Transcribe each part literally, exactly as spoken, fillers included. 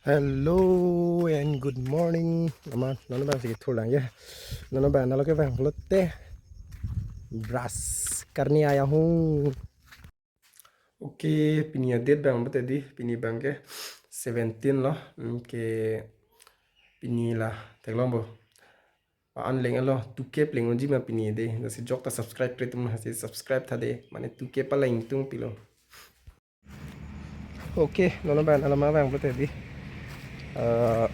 Hello and good morning. Ama, non abang si thurlang ya. Non abang nalo ke bang pulote brush karne aaya hoon. Okay, pini a-date bang pulote di, pini bang ke seventeen lo. Hmm, ke pini la theklong bo. An leng alo, two K pleng unji ma pini de. Lasi jok ta subscribe kre atum lasi subscribe tha de. Mane two K paleng tung pilo. Okay, non abang, alama bang pulote di. Eh,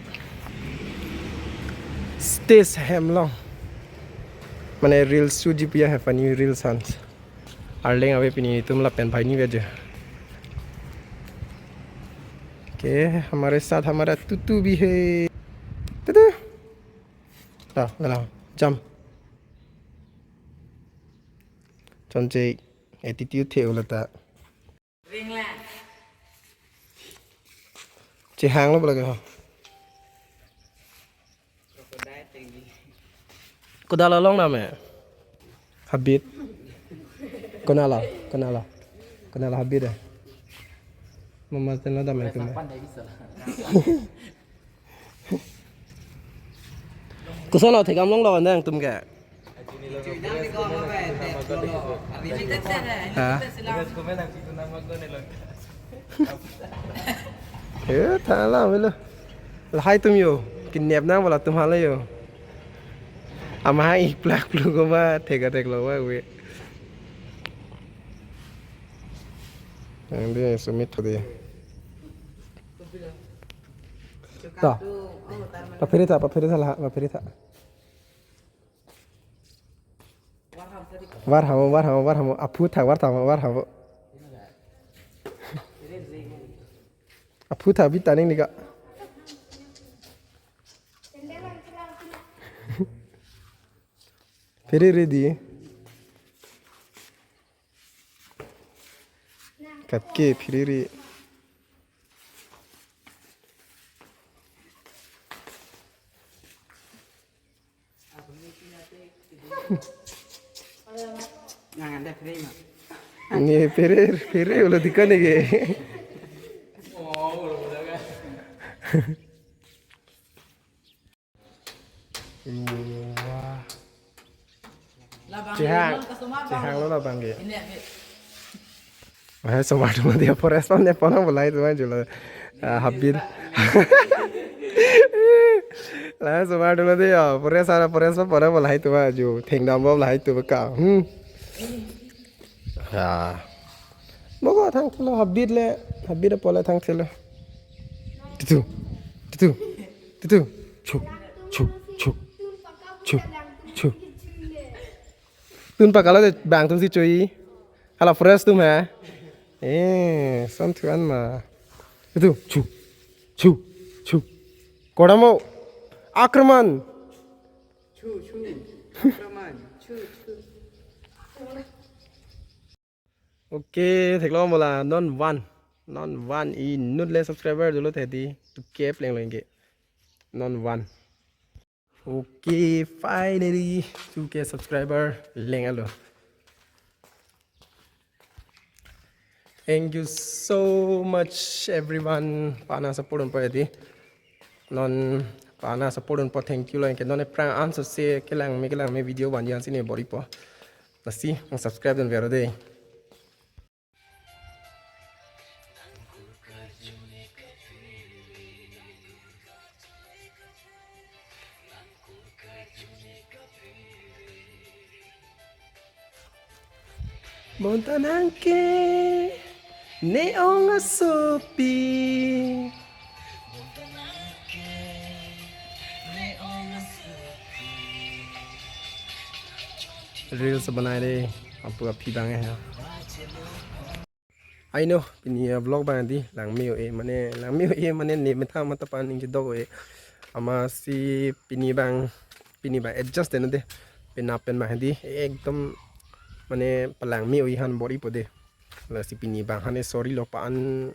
stage hem along. Mane reels shoot ji pu ya, have a new reels han. Arleng ave pini, tum lapen bhai ni veje. Okay, hamare saath hamara tutu bhi hai. Tutu. Ta, gala, jump. Chonche attitude the ulata. Chehang lo bala ke ho. Kodak along dam e. Habit. Konat lo, konat lo. Konat lo habit e. Mama tenlo dam e tum e. Koson lo thekdam longlo nangtum ke? Ha? Eh, tha la melo. Lahai atum yo. Kidnap nang bala atum hala yo. Ama hai plak pluk ko ma theka thek lo ba we. Yang dia sumit tadi. Ta. Papiri ta, papiri ta lah, papiri ta. Var hamo, var hamo, var hamo. Aphu thak var thak, var hamo. Aphu thak bit taning nika. Phiri ready. Katke phiri re. Nang anda frame. Nge pere pere ulo dikane ge. Wah. Chehang, chehang lo labang ke. Lahai somar atum dia forest pam dia ponang bolai atum ajo lo. Ah, habit. Lahai somar atum dia forest ara forest pam ponang bolai atum ajo. Thengdam bom lahai atum ka. Hmm. Ya. Mogo thangthelo habit le, habit apot le thangthelo. Tutu. Tutu. Tutu. Chu. Chu. Chu. Chu. Chu. Tun pakalo de bang atum si chui. Hala forest atum he. Eh, son thu an ma. Tutu. Chu. Chu. Chu. Kodamo. Akraman. Chu, chu. Akraman. Chu, chu. Okay, theklong mola non one. Non one inut le subscriber dolo thedi. Two K pleng lo inge. Non one. Okay, finally two K subscriber leng alo. Thank you so much everyone. Pana support unpo edi. Non pana support unpo, thank you lo inge. Non aphrang anso se kelang me kelang me video vanji ansi ne bor-ipo. Lasi, subscribe dun vero de. Bonta nangke ne ong asopi. Reels banai de, apu aphi bang e. Aino, pini a-vlog bang di, langme-o-e, mane, langme-o-e, mane, ne methang mata pan ingki dok-o-e. Amatsi pini bang, pini bang adjust deno de. Penap pen bang di, ekdom, mane, palangme-o-e han bor-ipo de. Lasi pini bang hane sorry lo pan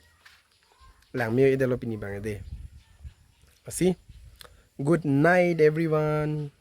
langme-o-e delo pini bang de. Lasi, good night everyone.